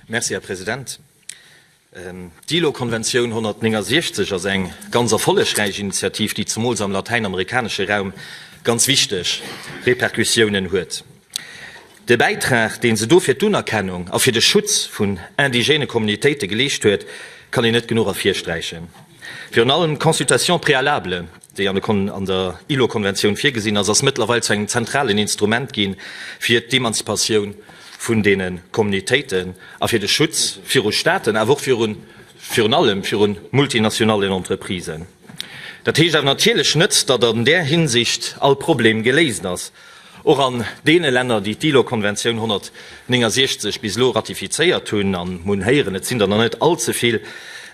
Merci, Här President. D'ILO-Konventioun 169 ass eng ganz erfollegräich Initiativ, déi zemools am latäinamerikanesche Raum ganz wichteg Repercussiounen huet. De Bäitrag, dee se do fir d'Unerkennung a fir de Schutz vun indigène Communautéite geleescht huet, kann een net genuch ervirsträichen. Virun allem d'Consultation préalable, déi an der ILO-Konventioun virgesinn ass, ass mëttlerweil zu engem zentralen Instrument gi fir d'Emanzipatioun vun deene Communautéiten a fir de Schutz viru Staaten, awer och virun, virun allem viru multinationallen Entreprisen. Dat heescht awer natierlech net, datt an där Hinsicht all Problem geléist ass. Och an deene Länner, déi d'ILO-Konventioun 169 bis elo ratifizéiert hunn, a mir hunn héieren, et sinn der nach net all ze vill,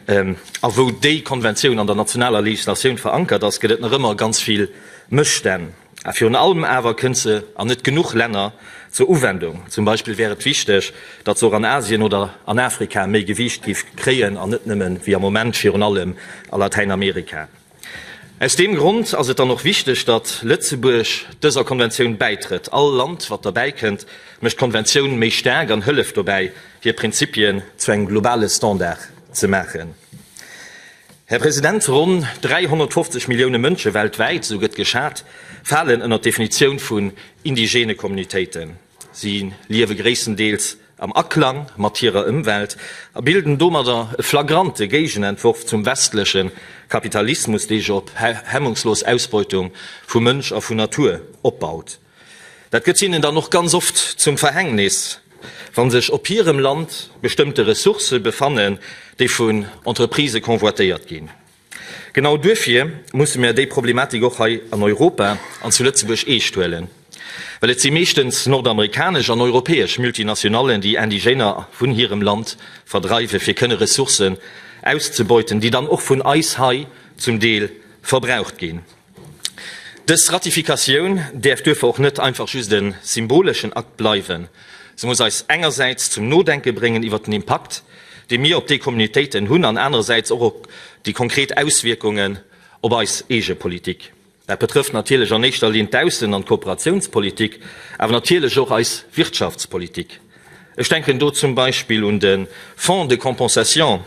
a wou déi Konventioun an der nationaler Legislatioun verankert ass, gëtt et nach ëmmer ganz vill Mësstänn. A virun allem awer kënnt se an net genuch Länner zur Uwendung. Zum Beispill wär et wichteg, datt se och an Asien oder an Afrika méi Gewiicht giff kréien an net nëmmen, wéi am Moment, virun allem a Latäinamerika. Aus deem Grond ass et dann och wichteg, datt Lëtzebuerg dëser Konventioun bäitrëtt. All Land, wat derbäi kënnt, mécht d'Konventioun méi staark an hëlleft dobäi, hir Prinzipien zu engem globale Standard ze maachen. Här President, ronn 350 Millioune Mënsche weltwäit, esou gëtt geschat, falen ënner d'Definitioun vun indigene Communautéiten. Si liewe gréisstendeels am Aklang mat hirer Ëmwelt a bilden domadder e flagrante Géigenentworf zum westleche Kapitalismus, dee sech op hemmungslos Ausbeutung vu Mënsch a vu Natur opbaut. Dat gëtt hinnen dann och ganz oft zum Verhängnis, wa sech op hirem Land bestëmmte Ressourcë befannen, déi vun Entreprisë convoitéiert ginn. Genau duerfir musse mir déi Problematik och hei an Europa an zu Lëtzebuerg eescht huelen, well et si meeschtens nordamerikanesch an europäesch Multinationallen, déi Indigèner vun hirem Land verdreiwen, fir kënne Ressourcen auszebeuten, déi dann och vun eis hei zum Deel verbraucht ginn. Dës Ratifikatioun däerf duerfir och net einfach just e symboleschen Akt bleiwen. Se muss eis engersäits zum Nodenke bréngen iwwert den Impakt, dee mir op déi Communautéiten hunn, an anerersäits och op déi konkret Auswierkungen op eis eege Politik. Dat betrëfft natierlech an éischter Linn d'Aussen an d'Kooperatiounspolitik, awer natierlech och eis Wirtschaftspolitik. Ech denken do zum Beispill un de Fonds de compensation,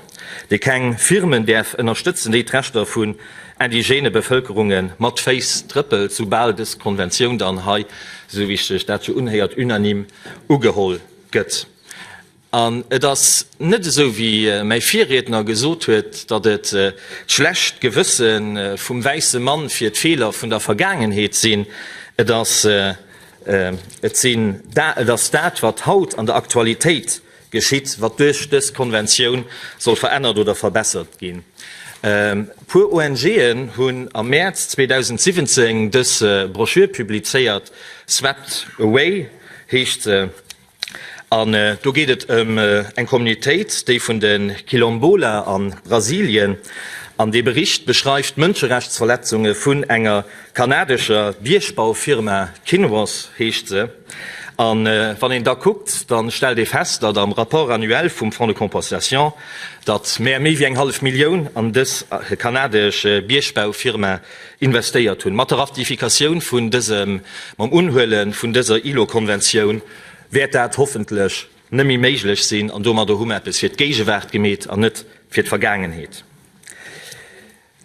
dee keng Firmen däerf ënnerstëtzen, déi d'Rechter vun indigène Bevëlkerunge mat Féiss trëppelt, soubal dës Konventioun dann hei, esou wéi sech dat jo unhéiert, unanime ugeholl gëtt. An et ass net esou, wéi mäi Virriedner gesot huet, datt et d'schlecht Gewësse vum wäisse Mann fir d'Feeler vun der Vergaangenheet sinn. Et ass Et sinn, et ass dat, wat haut an der Aktualitéit geschitt, wat duerch dës Konventioun soll verännert oder verbessert ginn. E puer ONGen hunn am Mäerz 2017 dës Broschür publizéiert, Swept Away heescht se. An do geet et ëm eng Communautéit, déi vun de Quilombola a Brasilien. An dee Bericht beschreift d'Mënscherechtsverletzunge vun enger kanadescher Biergbaufirma, Kinross heescht se. A wann een da kuckt, da stellt ee fest, datt am Rapport annuel vum Fonds de compensation, datt mär méi wéi eng hallef Millioun an dës kanadesch Biergbaufirma investéiert hunn. Mat der Ratifikatioun vun dësem, mam Unhuele vun dëser ILO-Konventioun wäert dat hoffentlech net méi méiglech sinn an domadder hu mer eppes fir d'Géigewaart gemeet an net fir d'Vergaangenheet.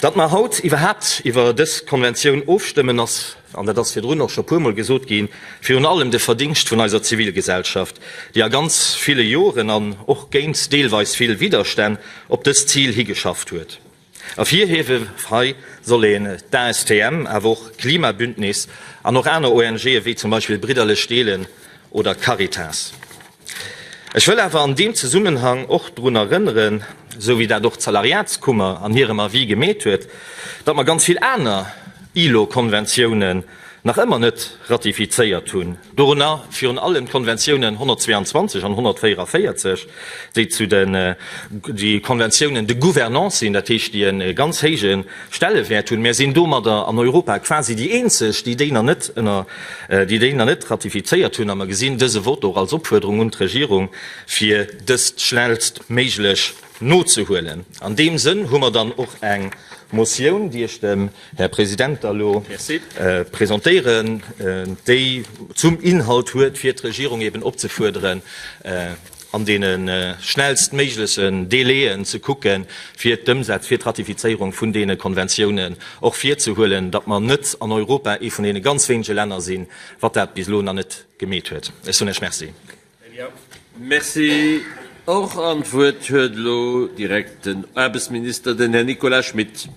Datt mer haut iwwerhaapt iwwer dës Konventioun ofstëmmen, ass, an dat ass virdrun och scho puermol gesot ginn, virun allem de Verdingscht vun eiser Zivilgesellschaft, déi a ganz ville Joren an och géint deelweis vill Widderstänn op dëst Zil higeschafft huet. Ervirhiewe hei soll een d'ASTM, awer och Klimabündnis an och aner ONGe wéi zum Beispill Bridderlech Deelen oder Caritas. Ech wëll awer an deem Zesummenhang och drun erënneren, esou wéi dat och d'Salariatskummer an hirem Avis gemeet huet, datt mer ganz vill aner ILO-Konventiounen nach ëmmer net ratifizéiert hunn, dorënner virun allem d'Konventiounen 122 an 144, déi zu den déi Konventiounen de gouvernance sinn, dat heescht, déi e ganz héije Stellewäert hunn. Mär sinn domadder an Europa quasi déi eenzeg, déi déi nach net ënner déi déi nach net ratifizéiert hunn, a mer gesinn dëse Vote och als Opfuerderung un d'Regierung, fir dëst schnellstméiglech nozehuelen. An deem Sënn hu mer dann och eng Motioun, déi ech dem Här President, da elo presentéieren, déi zum Inhalt huet, fir d'Regierung eben opzefuerderen. an deene schnellstméiglechen Délaiën ze kucken, fir d'Ëmsetz-, fir d'Ratifizéierung vun deene Konventiounen och virzehuelen, datt mer net an Europa ee vun deene ganz wéinege Länner sinn, wat dat bis elo nach net gemeet huet. Ech soen Iech Merci. Merci och. An d'Wuert huet elo direkt den Aarbechtsminister, den Här Nicolas Schmit.